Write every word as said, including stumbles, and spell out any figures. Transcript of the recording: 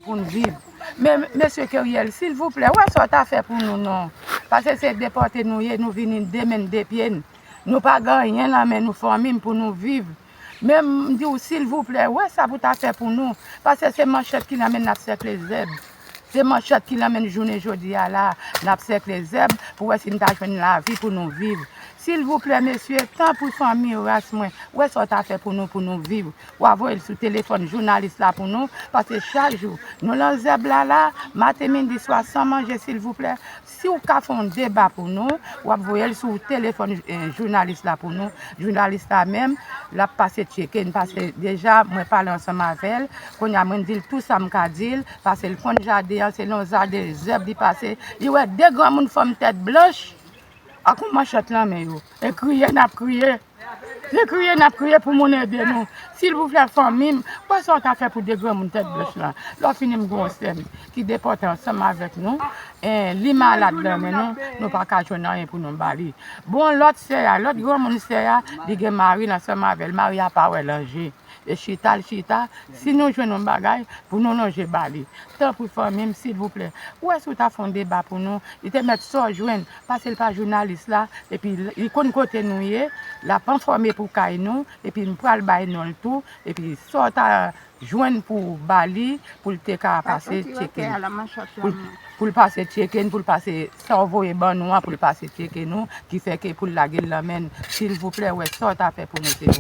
pou n viv. Men, mesye Keriel, silvouplè, wè sa w ta fè pou nou non. Paske se depòte nou ye, nou vini de men n, de pye n. Nou pa gen anyen nan men nou, fanmi m, pou nou viv. Men m di w, silvouplè, wè sa pou w ta fè pou nou. Paske se manchèt ki nan men n n ap sèkle zèb. Se manchèt ki nan men n jounen jodi a la, n ap sèkle zèb pou wè si n ta jwenn lavi pou nou viv. Silvouplè, mesye, tanpri fanmi ras mwen, wè sa w ta fè pou nou, pou nou viv. W a voye l sou telefòn jounalis la pou nou, paske chak jou, nou nan zèb la la, maten, midi, swa, san manje, silvouplè. Si w ka fè yon deba pou nou, w ap voye l sou telefòn, eh, jounalis la pou nou. Jounalis la menm, l ap pase tcheke n, paske deja mwen pale ansanm avè l. Kounye a, mwen di l tou sa m ka di l, paske l konn jaden an, se nan yon jaden zèb li pase. Li wè de granmoun fanm tèt blanch ak yon manchèt nan men yo. E kriye n ap kriye. Se kriye n ap kriye pou moun ede nou. Silvouplè, fanmi m, wè sa w ta fè pou de granmoun tèt blanch lan. Lè w fini, m gen yon sè m ki depòte ansanm avèk nou. E, li malad nan men nou, nou pa ka jwenn anyen pou nou ba li. Bon, lòt sè a, lòt granmoun sè a, li gen mari l ansanm avè l. Mari a pa wè l an je. E chita l chita, si nou jwenn yon bagay, pou nou lonje ba li. Tanpri, fanmi m, silvouplè. Wè si w ta fè yon deba pou nou. Li te mèt sa w jwenn, paske l pa jounalis la, epi l, li konn kote nou ye, l ap enfòme pou kay nou, epi m pral bay non l tou, epi sa w ta jwenn pou w ba li, pou l te ka pase tcheke n. Pou l, pou l pase tcheke n, pou l pase sa w voye ban nou an, pou l pase tcheke nou, ki fè ke pou l lage l nan men n. Silvouplè, wè sa w ta fè pou nou, silvouplè.